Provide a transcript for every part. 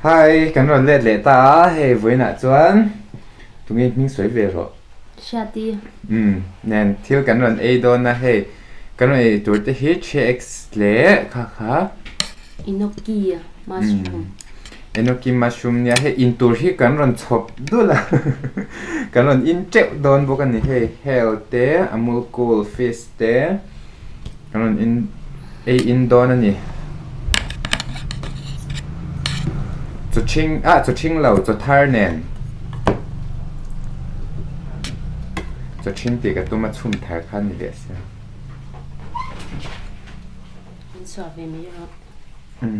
Hi, kan rawn let leh ta a, hei vawiinah chuan tunge hming sawi ve rawh. Hriati. Umm, nen thil kan rawn ei dawn a, hei kan rawn ei tur te hi 3X leh kha kha. Enoki mushroom. Enoki mushroom nia hei in tur hi kan rawn chhawp dul a, kan rawn in teuh dawn bawk a ni hei hel te amul cool fish te kan rawn in ei in dawn a ni. Chaw ṭhing ah chaw ṭhing lo chaw thar nen chaw ṭhing tih ka tum a chhum thar kha a ni leh sia. An chhuah ve mai rawh. Umm.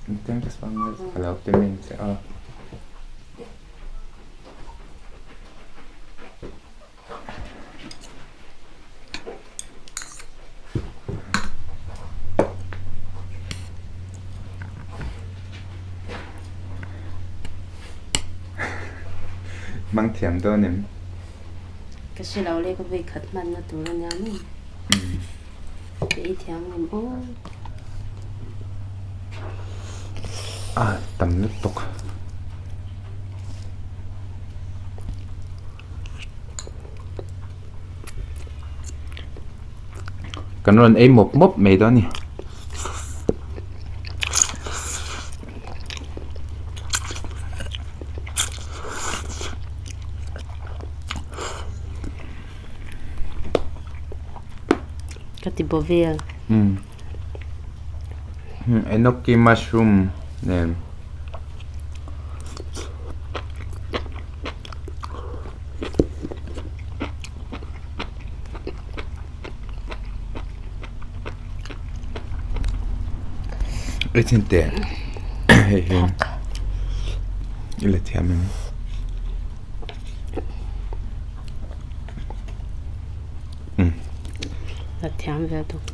Engtin ka sawi nge ka lo ti min che a. Hmang thiam dawn em? Ka hre lo le ka vawi khat hmanna tur a nia maw. Ka ei thiam ngam aw. A tam lutuk. Kan rawn ei mawp mawp mai dawn a ni. Ka ti baw vel. Umm enoki mushroom nen. Ei chin teh hei hi i la thiam em? La thiam ve tuk.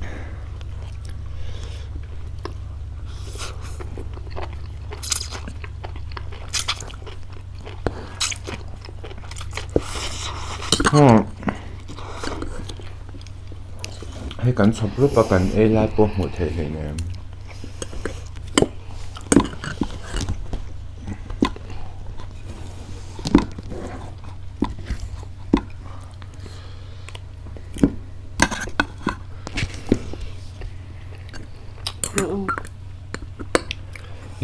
Hei kan chhawp rup a kan ei lai pawh hmuh theih hleinem.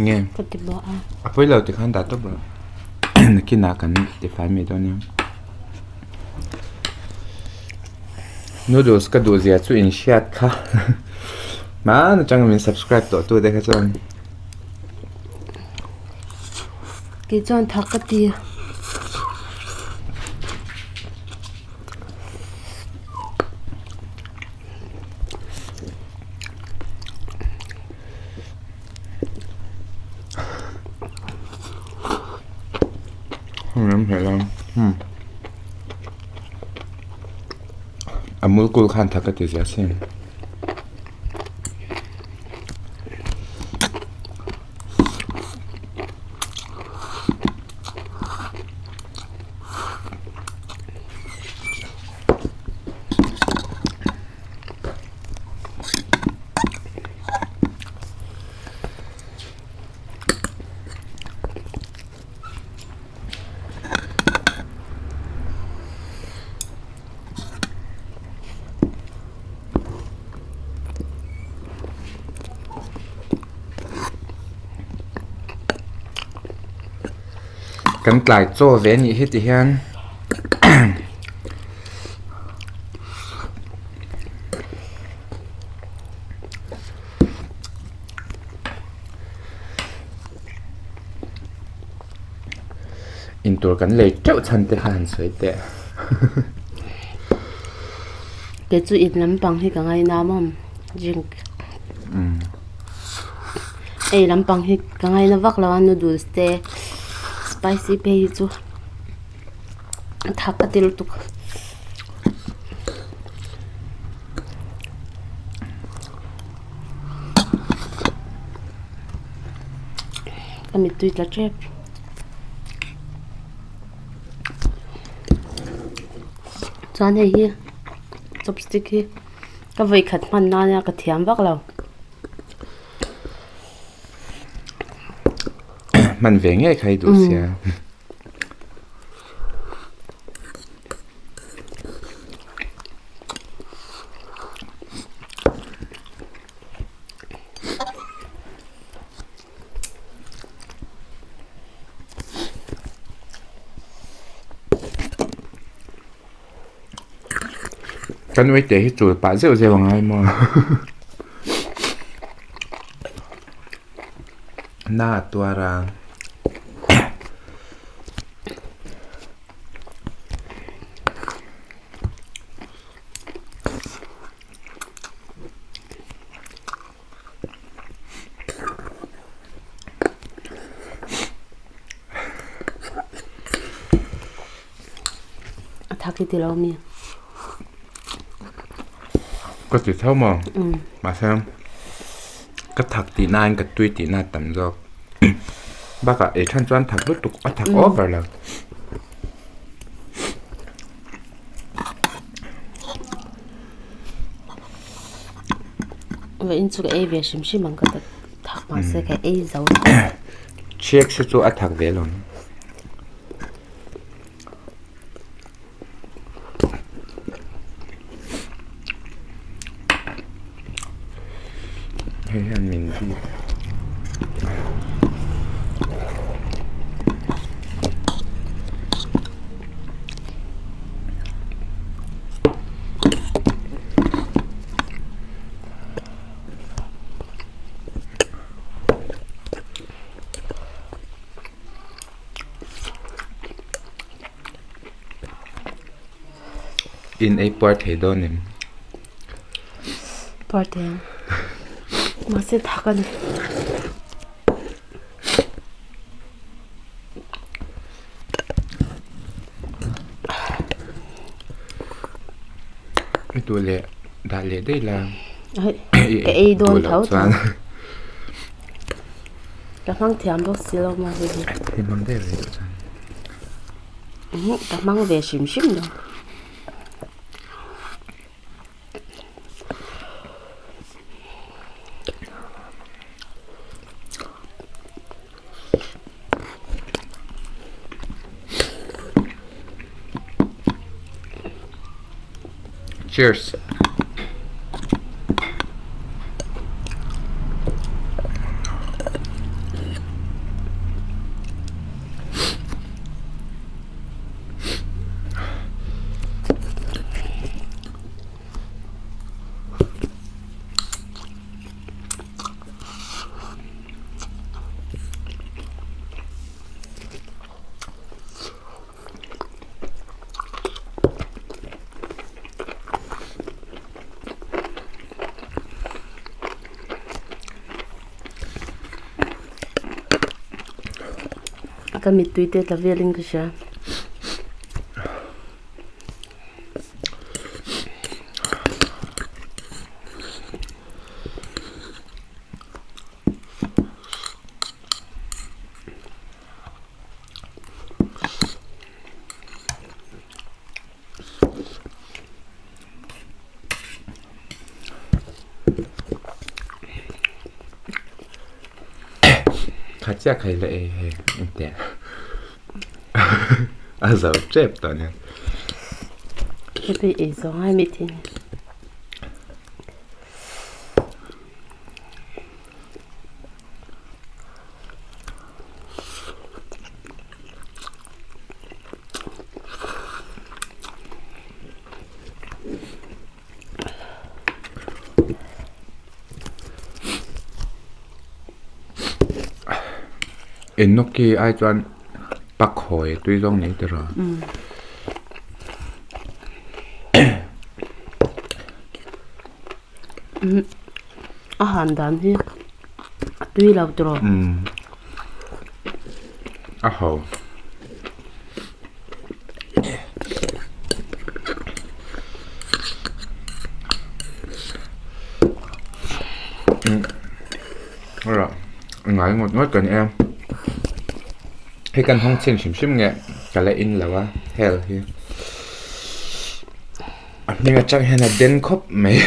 Enge Ka ti bawk a. A pawi lo tikhan dah tawp rawh. Nakinah kan tifai mai dawn nia. Noodles ka duh zia chu in hriat kha. Hman atanga min subscribe tawh tu te kha chuan. Kei chuan thak ka ti. Amul cool khan thak ka ti zia sin. Kan tlai chaw ve anih hi ti hian Intur kan lei teuh chhan te kha han sawi teh. Kei chu in lampang hi ka ngaina mawm drink. Ei lampang hi ka ngaina vak lo a noodles te spicy phei hi chu a thak a ti lutuk. Ka mittui tla tep. Chuan hei hi chopstick hi ka vawi khat hman nan a ka thiam vak lo. Hman ve ngei kha i duh sia. Kan uite hi chul pah zeuh zeuh a ngai maw? Na a tuar a. A thak i ti lo mi. Ka ti tho maw? Mahse ka thak tih nain ka tui tih na tam zawk. Bakah ei than chuan thak lutuk a thak over lo. Va in chu ka ei ve hrim hrim ang ka ta thak mahse ka ei zo. Chhiak si chu a thak ve lo. Hei hian min bik. In ei puar thei dawn em? Puar thei ang. Mahse thak a ni. I duh leh dah leh daih la. Ka ei dawn tho tho. Ka hmang thiam bawk si lo maw hei hi. Hei hmang daih rih tawh chuan. Ka hmang ve hrim hrim lo. Cheers. Ka mittui te tla velin ka hria. Kha chiah khai la ei hei engtiang a zo tep tawh nia. Heti ei zawng ai mithin. Enoki ai chuan pakhawi tui zawng nei tawh rawh. A han dan hi a tui lo tawh. A ho. Ngai ngawt ngawt kan em. Hei kan hawng chhin hrim hrim nge ka la in lo a hel hi. A hming atang hian a den khawp mai.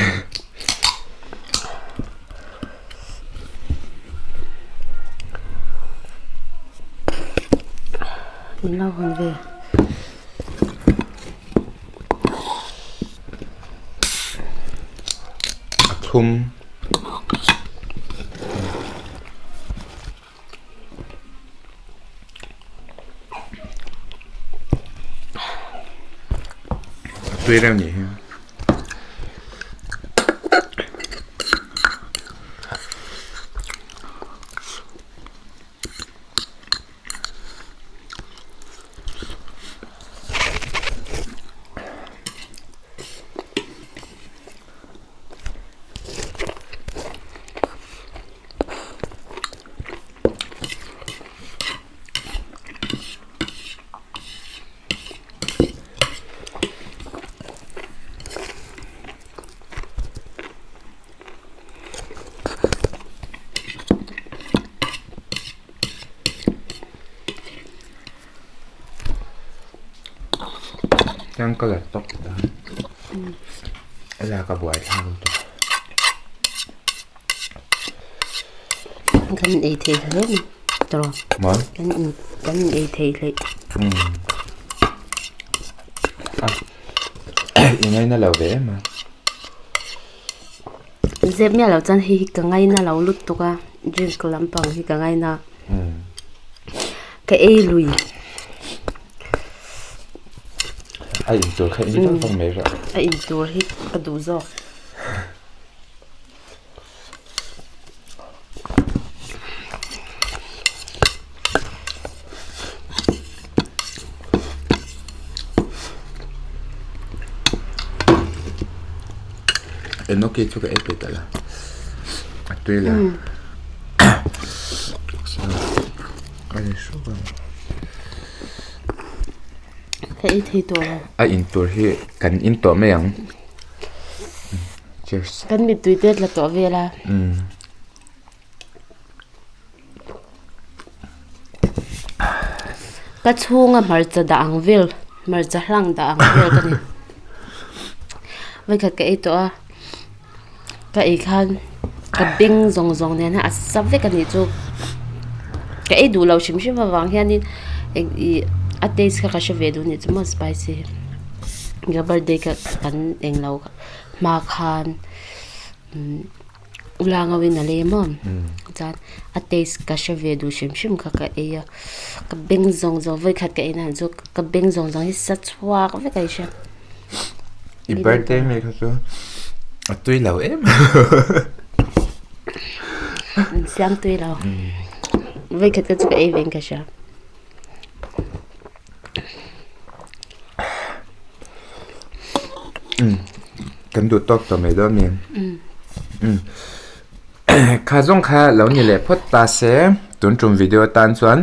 Min lo hawn ve. A thlum. A tui reuh nih hi. Tiang ka la tawk ta a lak a buai thlak lutuk. Kan ei thei hle ni tawh Maw? Kan in kan in ei thei hle. I ngaina lo ve em a. Zep miah loh chuan hei hi ka ngaina lo lutuk a drink lampang hi ka ngaina ka ei lui. A in tur kha in vak vak mai rawh. A in tur hi ka duh zawk. Enoki chu ka ei pe ta la a tui la a ni hruk ang. Ka ei thei tawh lo. A in tur hi kan in tawh mai ang. Cheers. Kan mittui te tla tawh vel a. Ka chhunga hmarcha dah ang vel hmarcha hlang dah ang vel ka ni. Vawikhat ka ei tawh a ka ei khan ka beng zawng zawng nen hian a sa vek a nih chu. Ka ei duh lo hrim hrim avang hianin eng ih a taste kha ka hre ve duh a nih chu maw spicy ka birthday kha kan englo hma khan umm ula ngawin a lem a chuan a taste ka hre ve duh hrim hrim kha ka ei a ka beng zawng zawng vawi khat ka ei na chu ka beng zawng zawng hi sa chhuak vek a i hria. I birthday mai kha chu a tui lo em an siam tui lo vawi khat ka chu ka ei ve in ka hria. Kan duh tawk tawh mai dawn mi. Kha zawng kha lo ni leh phawt ta se tun tum video atan chuan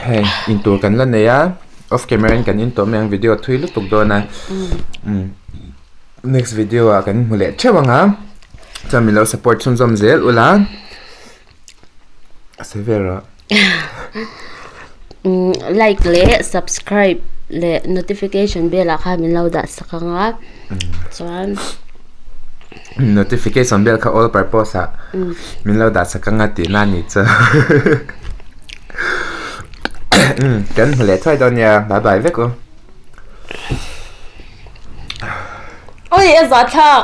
hei intur kan la nei a off camera in kan in tawh mai ang video thui lutuk dawn a next video ah kan hmu leh theuh ang a chuan min lo support chhunzawm zel ula. A sawi vel rawh. Like leh subscribe leh notification bell ah khan min lo dah sak ang a chuan Notification bell kha all purpose ah min lo dah sak ang a tih na ni chu. Kan hmu leh thuai dawn nia bye bye vek u. Oi a zahthlak.